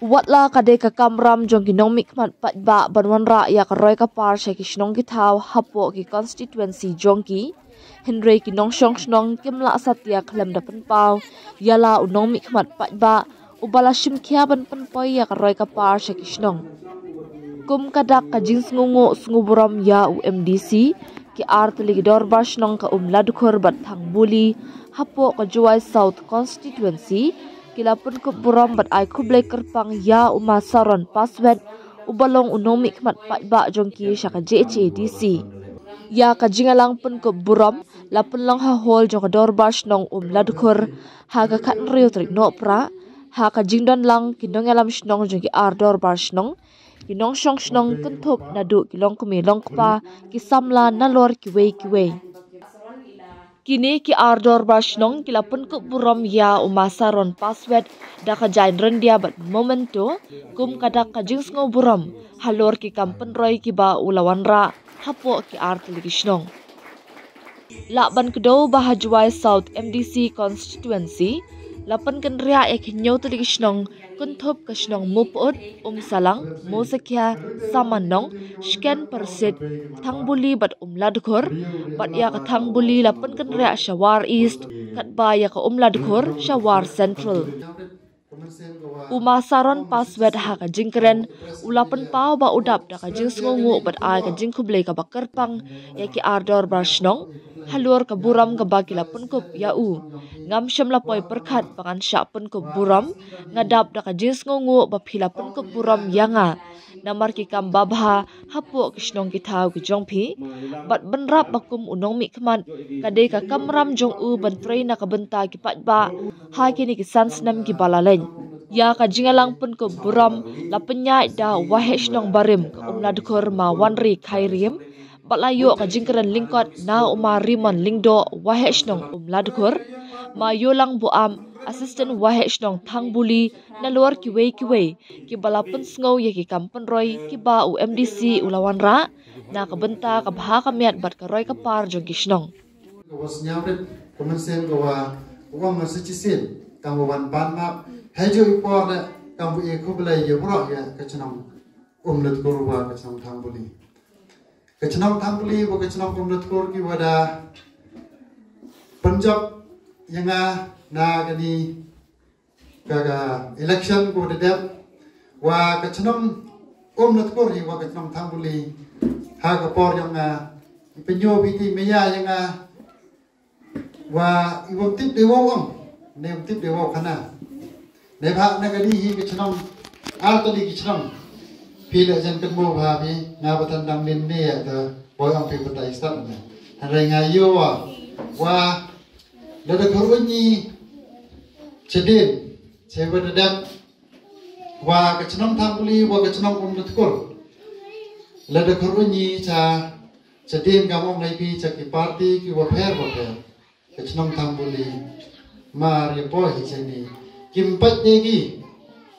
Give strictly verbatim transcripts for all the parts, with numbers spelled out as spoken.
Watla ka dei ka kamram jong ki nongmihkhmat paidbah ban wanrah ya ka roi ka par sha ki shnong ki thaw hapoh ki constituency jong ki, hynrei ki nongshong shnong kim lah satia khlem da pynpaw ya la u nongmihkhmat paidbah uba la shimkhia ban pynpoi ya ka roi ka par sha ki shnong. Kum ka dak ka jingsngewnguh sngewburom ya u M D C, ki artylli ki dorbar shnong ka Umladkhur bad Thangbuli hapoh ka Jowai South Constituency ki la pynkup burom bad ai khublei kyrpang ya u Ma Saron Paswet uba long u nongmihkhmat paidbah jong ki sha ka J H A D C. Ya ka jingalang pynkup burom la pynlong ha hall jong ka dorbar shnong Umladkhur ha ka khatynriew tarik Nohprah, ha ka jingdon lang ki nongyalam shnong jong ki ar dorbar shnong, ki nongshong shnong kynthup naduh ki longkmie longkpa, ki samla nalor kiwei kiwei. Kine ki ar dorbar shnong ki la pynkup burom ya u Ma Saron Paswet da ka jaiñ ryndia bad memento kum ka dak ka jingsngewburom halor ki kam pynroi kiba u la wanrah hapoh ki artylli ki shnong. Lah ban kdew ba ha Jowai South M D C constituency la pynkynriah ya ki hynñiew tylli ki shnong kynthup ka shnong Mupud, Umsalang, Musakhia, Samannong, Shken Pyrsit, Thangbuli bad Umladkhur, bad ya ka Thangbuli la pynkynriah sha War East, katba ya ka Umladkhur sha War Central. U Ma Saron Paswet ha ka jingkren u la pynpaw ba u dap da ka jingsngewnguh bad ai ka jingkhublei kaba kyrpang ya ki ar dorbar shnong halor ka burom kaba ki la pynkup ya u. Ngam shym la poi pyrkhat ba ngan shah pynkup burom, nga dap da ka jingsngewnguh ba phi la pynkup burom ya nga namar ki kam babha hapoh ki shnong ki thaw ki jong phi. Bad bynrap ba kum u nongmihkhmat, ka dei ka kamram jong u ban trei na ka bynta ki paidbah ha kine ki san snem kiba la leit. Ya ka jingalang pynkup burom la pynïaid da u Waheh Shnong barim ka Umladkhur Ma Wanri Khairiem, bad la ïoh ka jingkren lyngkot na u Ma Rimon Lyngdoh, Waheh Shnong Umladkhur, Ma Yolang Buam, Assistant Waheh Shnong Thangbuli, nalor kiwei kiwei kiba la pynsngew ya ki kam pynroi kiba u M D C u la wanrah na ka bynta ka bha ka miat bad ka roi ka par jong ki shnong. Ka wa sñiaw rit, ka mynsiem ka wa, ka wa ma sa chisien, kam wa wan pan map, hei ju i por le, kam wa i khublei ya bro ya ka chnong Umladkhur wa ka chnong Thangbuli. Ka chnong Thangbuli wa ka chnong Umladkhur ki wa da pynjop ya nga na kani ka, ka election ko da dep, wa ka chnong Umladkhur hi wa ka chnong Thangbuli, ha ka por yong nga, i pynyoh phi ti maya ya nga, wa i wam tip de wow ong, ne wam tip de wow khana. Ne bha na ka di hi ka chnong, ar tali ki chnong, phi la jan kan mo bha phi, nga batan dang nin ne ya ka, boy ong phi batai start ne. Hynrei nga yo wa, wa, lada khur u ñi, chadien, che wa da dep, wa ka chnong Thangbuli, wa ka chnong Umladkhur. Lada khur u ñi cha, chadien ka mong ngai pi cha ki party ki wa pher wa pher. Ka chnong Thangbuli, mar ya poi hi chani. Kim pait de ki,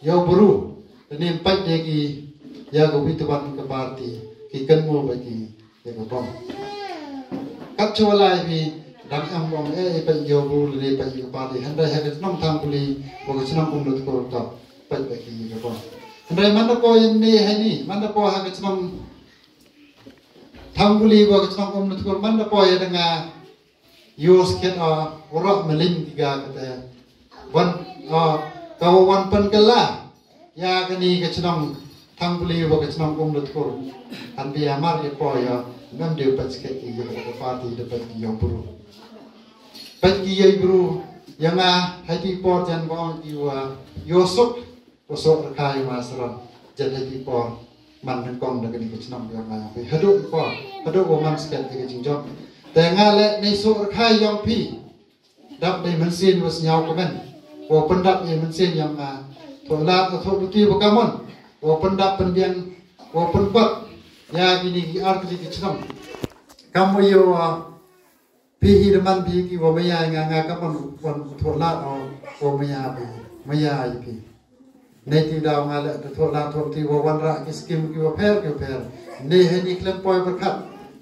yow bru, ne pait de ki, ya ka wi tuan ka party, ki kan mo ba ki, ya ka bom. Kat chwa lai bi, dang em bom e, e pait yow bru, ne pait ka party, hynrei ha ka chnong Thangbuli, wa ka chnong Umladkhur ta, pait ba ki, ya ka bom. Hynrei man da poi ne, hai ni, man da poi ha ka chnong Thangbuli, wa ka chnong Umladkhur, man da poi ya da nga, Yo skhet, ah, warok maling tiga kata. Wan, ah, ka wa wan pynkylla. Ya kani ka chnong Thangbuli wa ka chnong Umladkhur. Han bi amar ya poi ya. Mem de pait skhet ki ya ka party de pait ki yow bru. Pait ki yow bru. Ya nga, hai ti por jan wa ong ki wa. Yo suk. Ko sok rkai ma sron. Jan hei ti por. Man nyngkong da kani ka chnong biang nga. Hadooh i por. Hadooh wa man skhet ka jingjop. Te nga le nei sok rkai yong phi. Dap dei mynsiem wa sñiaw ka men. Wa pyndap dei mynsiem yong nga. Thoh lad, thoh luti wa kamon. Wa pyndap pynbiang. Wa pynkot. Ya kini ki ar kini ki chnong. Kam wa yo wa Phi hi da man phi ki wa maya nga nga ka man wan thoh lad o wa maya phi. Maya i phi. Nei ti daw nga le da thoh lad thoh ti wa wanrah ki skim ki wa pher ki wa pher. Nei hei ni khlem poi pyrkhat.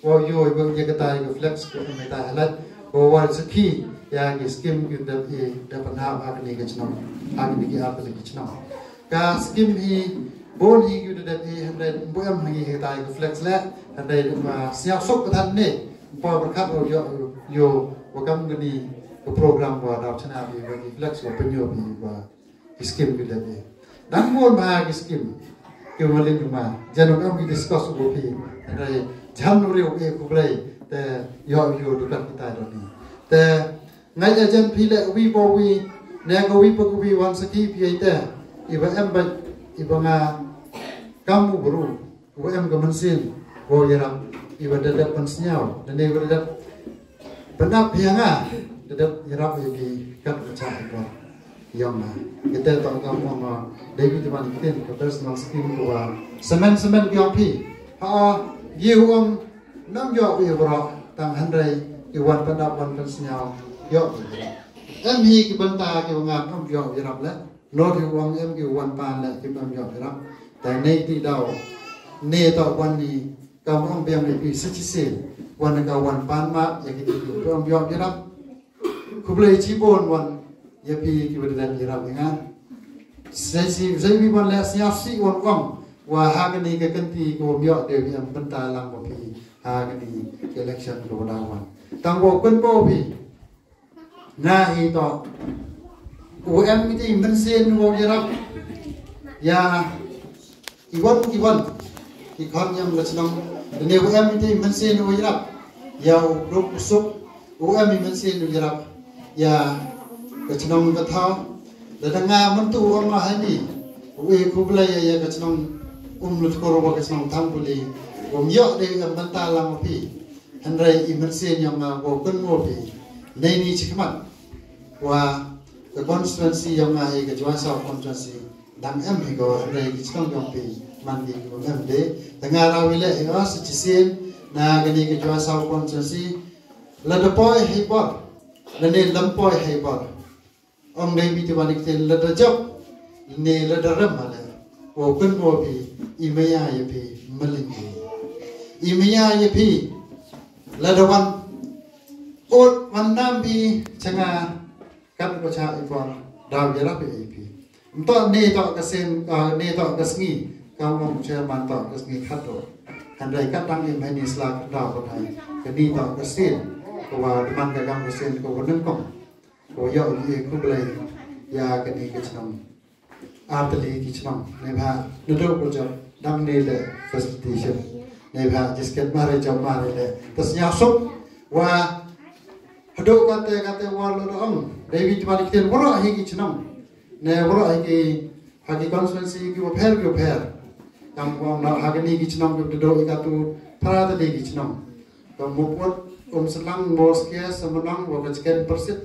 Wa yo i bang ya ka tai ka flex ko me tai halat. Wa wan sakhi ya ki skim ki da i da pynhap ha kani ka chnong. Ha kani ki ar kani ki chnong. Ka scheme hi, bun hi ki u da dep hi, hynrei ym pu em hi ki tai ka flex le, hynrei ma sñiaw suk ka than ne, ym pu pyrkhat u yoh, yoh, wa kam kani ka program wa daw chna hi, wa ki flex wa pynyoh hi, wa ki scheme ki da dep hi. Dang bun bha ki scheme, ki wa lin ma, jan u kam ki discuss u phi, hynrei jan u riu e khublei, te yoh yoh du kat ki tai do ni. Te, Ngai ajan phi le wi bo wi, ne ka wi pa ka wi wan sakhi phi ai te. Iwa em ba, iwa nga kam u bru, iwa em ka mynsiem, wow yarap, iwa da dep pynsñiaw, da ne iwa da dep pyndap phi nga, da dep yarap i phi kat ka cha i ko. Yong nga, kita to kam ong nga, David Tiwan Ktien, ka personal scheme ko wa, semen semen ki ong phi, ha, gi u ong, Nang yoh wi bro, tang hynrei, ki wan pyndap wan pynsñiaw, yoh wi bro. Em hi ki bynta ki wa nga nang yoh wi rap le, no ki wa em ki wan pan le, ki nang yoh wi rap. Tang nei ti daw, ne to wan ni, ka wan biang ni pi sa chi sil, wan ka wan pan ma, ya ki ti ki wan yoh wi rap. Khublei chibun wan, ya phi ki wa da dep yarap ya nga. Sa chi, sa chi wan le sñiaw si wan ong, wa ha kani ka kynti ko ym yoh de wi em bynta lang wa phi, ha kani ka election ko wa da wan. Tang wa kynmaw phi, nga hi to. U em ki ti mynsiem wow yarap. Ya, Iwan, iwan, i khon yong ka chnong, ne u em i te mynsiem u yarap, ya u rup u suk, u em i mynsiem u yarap, ya ka chnong ka thaw, da da nga myntu u ong ma hani, u e khublei ya, ya ka chnong Umladkhur wa ka chnong Thangbuli, u ym yoh de em bynta lang u phi, hynrei i mynsiem yong nga wow kynmaw phi, nei ni chikhmat, wa ka constituency yong nga hi ka Jowai South constituency, Dang em hi ko, hynrei ki chnong yong phi, man ki ko em de. Tang nga raw i le hi o, sa chisien, na kani ka Jowai South constituency, lada poi hi bor, lane lam poi hi bor. Ong dei mi ti wan ik te lada jop, lane lada rem ale. Wow kynmaw phi, i maya ya phi, maling phi. I maya ya phi, lada wan, ot wan nam phi, changa, Kat ko cha i por, daw yarap i phi. Nto ne to ka sien, ah, ne to ka sngi, ka ong chairman to ka sngi khat do. Hynrei kat dang im hani sla ka daw ko thai, ka ni to ka sien, ko wa demand ka gam ka sien, ko wa nyngkong. Ko yoh i khublei, ya ka ni ka chnong. Ar tylli ki chnong, ne bha, na do ko jop, dang ne le facilitation. Ne bha, jisket mare jop mare le. Tas nya suk, wa, Hadooh katte, katte wa lo da ong. Dei wi twa di ktien waroh hi ki chnong. Ne waroh hi ki, ha ki constituency ki wa pher, ki wa pher. Kam wa ong na ha kani ki chnong ki wa da dooh i katu phra tylli ki chnong. Ka Mawpud, Umslang, Mawskia, Samanong, wa ka Chken Pyrsit.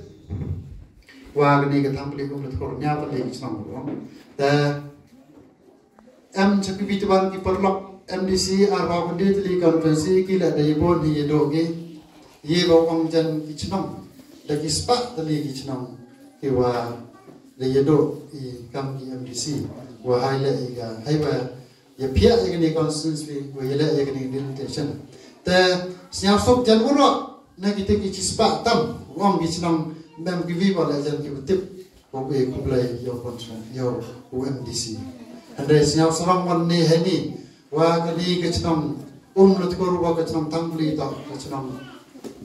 Wa kani ka Thangbuli, Umladkhur, ynñiaw tylli ki chnong wa ong. Te, Em cha ki wi twa ki paralok M D C ar wa kyndi tylli constituency ki la da yabun hi yadooh ki. Ye wa ong jan ki chnong. Da ki spah tylli ki chnong. Ki wa da yadooh i kam ki M D C. Wa hai le i ka. Hai wa ya pia ya kani constituency. Wa ya le ya kani delimitation. Te sñiaw suk jan waroh. Na ki te ki chi spah tam. Wa ong ki chnong. Mem ki wi wa le jan ki wa tip. Ko e khublei yow pynchong yow u M D C. Hynrei sñiaw sarong wan ne hani, wa kani ka chnong Umladkhur wa ka chnong Thangbuli to, ka chnong.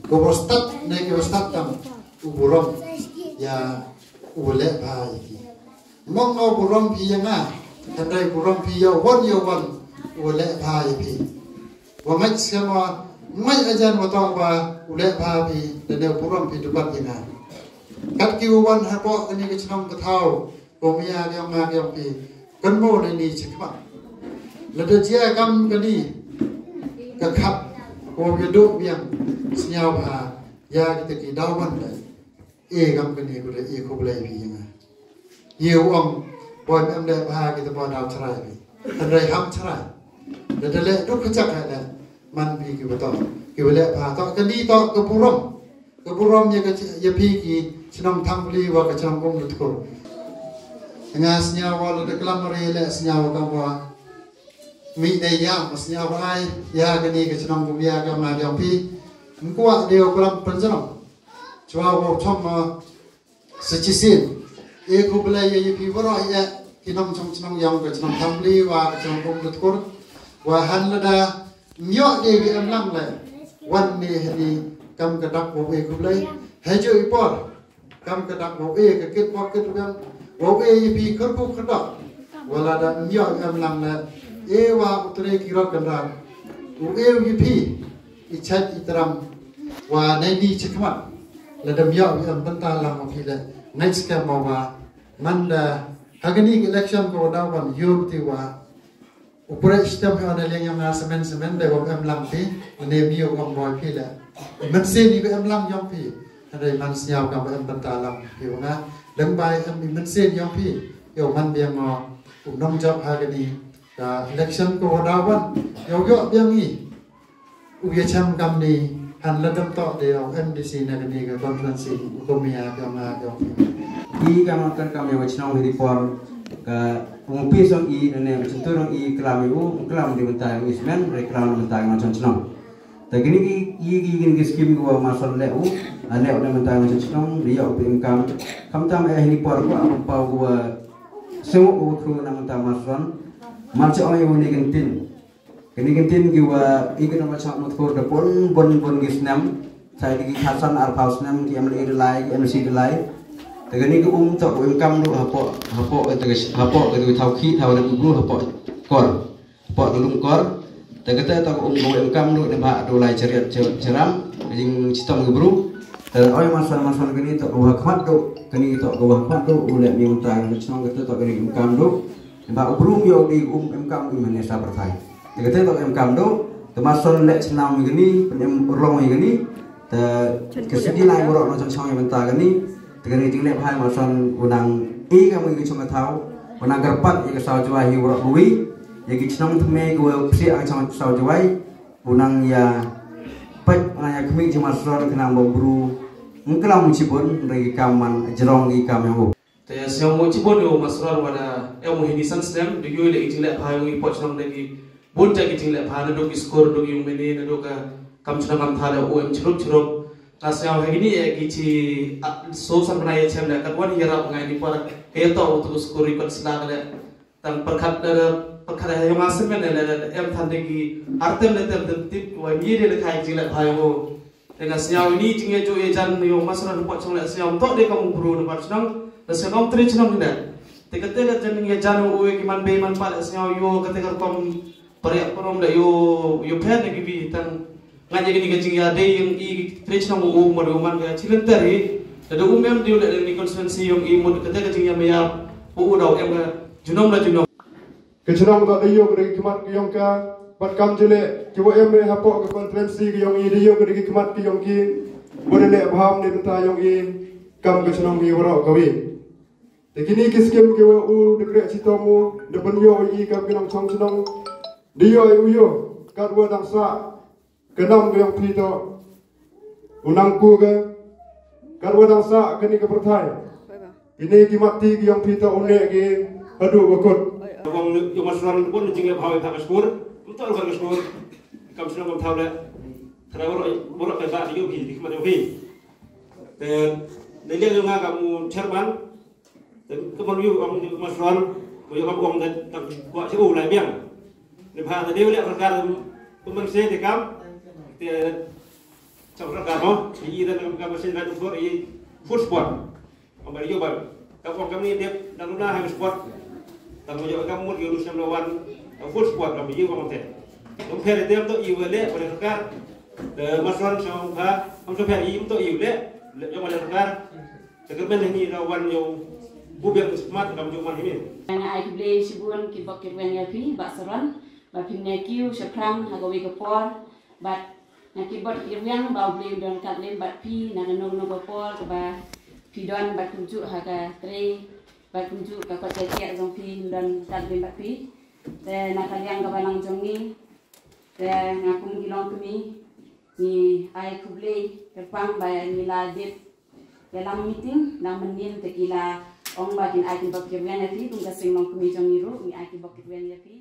Ko wa stad, ne ki wa stad tam, u burom, ya u leh bha ya ki. Mong u burom phi ya nga, hynrei burom phi yow wan yow wan, u leh bha ya phi. Wa mait sian wa, mait ajan wa tong wa, u leh bha phi, da ne burom phi dupat ya nga. Kat ki u wan hapoh kani ka chnong ka thaw, ko maya ki ong nga ki ong phi, kynmaw ne ni chikma. Lada jia kam kani, ka khap, ko yadooh biang, sñiaw bha, ya kita ki daw wan dai. E kam kani ko da e khublei phi ya nga. Ye u ong, boi em leh bha kita boi daw chrai phi. Hynrei ham chrai. Da da leh duk ka chak ha leh. Man phi ki wa to. Ki wa leh bha to. Kani to ka burom. Ka burom ya ka ch-, ya phi ki chnong Thangbuli wa ka chnong Umladkhur. Nga sñiaw wa lada klam re leh sñiaw wa kam wa. Mi dei ya, ma sñiaw wa ai, ya kani ka chnong kum ya ka ma ya phi. Mkwa dei wa klam pynjrong. Chwa wa chong ma Sa chisien, e khublei ya phi waroh ya, ki nongchong chnong yong ka chnong Thangbuli wa ka chnong Umlatkur, wa hanlada ym yoh de wi emlang le wan ne hani kam ka dak wow e khublei. Hajooh i por kam ka dak wow e ka kit pok kit wiang, wow e i phi kyrpuk kyrdoh. Wa lada ym yoh wi emlang le, e wa u tre ki rot kynrad, u e wi phi i chait i tram, wa neini chakhmat, lada ym yoh wi em bynta lang wa phi le, ngait skhem wa wa man da ha kani ka election ka wa daw wan, yoh ti wa u pre stem hi on a liang yong nga semen semen de wa emlang phi, ne mi u ong boi phi le. Mynsiem i wa emlang yong phi, hynrei man sñiaw kam wa em bynta lang phi wa nga. Lem bai em i mynsiem yong phi, yow man biang ngo u nongjop ha kani ka election ka wa daw wan, yow yoh biang i u ya cham kam ni, hanlada ym toh de u MDC na kani ka constituency, u kyrmen ya ka ma ka. I kam kan kam ya wa chnong hi di por ka u pi song i ne ne chintu rong i klam i u klam di mynta i semen, re klam mynta i ma chnong chnong. Ta kini ki, i ki, kini ki scheme ko wa Master le u, a le u ne mynta i ma chnong chnong, di yoh u pi income. Kam tam eh ni por ko am pau ko wa sewa u khu na mynta Master. Mar cha ong i u ni kantin. Kani kantin ki wa i ka nong Machang Mutkur da pon, pon, pon ki snem. Sa i ki khatsan arphaw snem ki MLA da lai, ki MDC da lai. Te kani ki um toh u income du hapoh, hapoh, te ka, hapoh ka du thaw khi, thaw da bru hapoh kor. Hapoh da lum kor. Te kate toh u um ka income du ne bha du lai chariat cha-, charam, jingchitom ki bru. Te oi Master, Master kani toh ka wa khmat du, kani toh ka wa khmat du, u le mi mynta ka chnong kate toh kani income du. Ba u bru yow di um income du mane sa pyrthai. Te kate toh income du, te Master le chnong mi kani, pynem urlong mi kani, te ka siki lai waroh nongchong chong i mynta kani, te kani jingleh bha Master u nang i kam i chong ka thaw, u nang kyrpad i ka saw Jowai hi waroh wi, ya ki chnong thymme ko psiah ka chong saw Jowai, u nang ya peit, u nang ya khmih jingmaster ka nang ba u bru ym klam u chibun, re ki kam man jrong ki kam yong u. Te sñiaw mo chibun yow Master wa da em u hini san snem, du yoh le i jingleh bha yong i poh chnong da ki bun ja ki jingleh bha, nadooh ki skur, nadooh ki yung mene, nadooh ka kam chnong kam thaw le u em chirup chirup. Nga sñiaw ha kini e ki chi, a, so san bnai ya chem le, kat wan hi rap ngai ni por, he to u tu skur i pat sla le. Tang pyrkhat le, pyrkhat le yong nga semen le, le, em than de ki artem le tem tem tip, wa mi de le khai jingleh bha yong u. Te nga sñiaw ini jingyajoh yajan yow Master hapoh chnong le sñiaw ym toh de kam u bru na bar chnong, le sñiaw kam tre chnong hi ne. Te kate ka jan yajan u ki man bei man pa le sñiaw yow kate ka kam pariak parom le yow, yow pher ne ki bi tang. Nga ya kini ka jingya de yong i tre chnong u mut u man ka chilynter hi. Te da um em de u le ni constituency yong i mut kate ka jingya maya u daw em ka junom la junom. Ka chnong ka da yoh ka da ki khmat ki yong ka, bad kam jule ki wa em ne hapoh ka constituency ki yong i da yoh ka da ki khmat ki yong ki, wa da leh bha ne bynta yong i, kam ka chnong i waroh kawi. Te kini ki scheme ki wa u da kreh chitom u, da pynyoh i kam ki nongchong chnong, da yoh i u yoh, kat wa dang sah, ka nam ka yong phi toh u nang ku ka, kat wa dang sah kani ka pyrthai. Kini ki matti ki yong phi toh u neh ki haduh wa kut. Wang yow Master pun jingleh bha i tha ka skur, ym toh ka skur. Kam chnong kam thaw le. Thra waroh, waroh ka ba yow phi, di khmat yow phi. Te, ne liang yow nga kam u chairman, te ka mon yow ong ni Master, mo yow ong da tang kwah chi u lai biang. Ni bha da dei le sorkar, pynman se te kam, te chong sorkar mo, i da kam, kam se da for i food spot. Ong ba yow ba, ka ong kam ni dep, da lu na ha spot. Tang mo yow kam mut yow lu sem lo wan, food spot kam yow ong te. Ong pher te to i wa le, wa le sorkar. Te Master chong bha, am so pher i to i le, le yow wa le sorkar. Te kyrmen ni da wan yow, bu biang smat kam yow man ni. Nga ai khublei chibun ki bok ki rweng ya phi, Bah Saron, ba phi ne ki u shaphrang ha kawi ka por, bad na ki bok ki rweng ba u Blei u don kat lem bad phi, na ka nong nong ka por, ka ba phi don bad kumjuh ha ka trei, bad kumjuh ka kot ka kiak jong phi, don kat lem bad phi. Te na ka liang ka ba nang jong ngi, te nga kum ki longkmie, ngi ai khublei, kyrpang ba ngi la dep, ya lang meeting, lang mynnin te ki la ong ba kin ai ki bok ki rweng ya phi, kum ka seng longkmie jong ngi ruh, ngi ai ki bok ki rweng ya phi.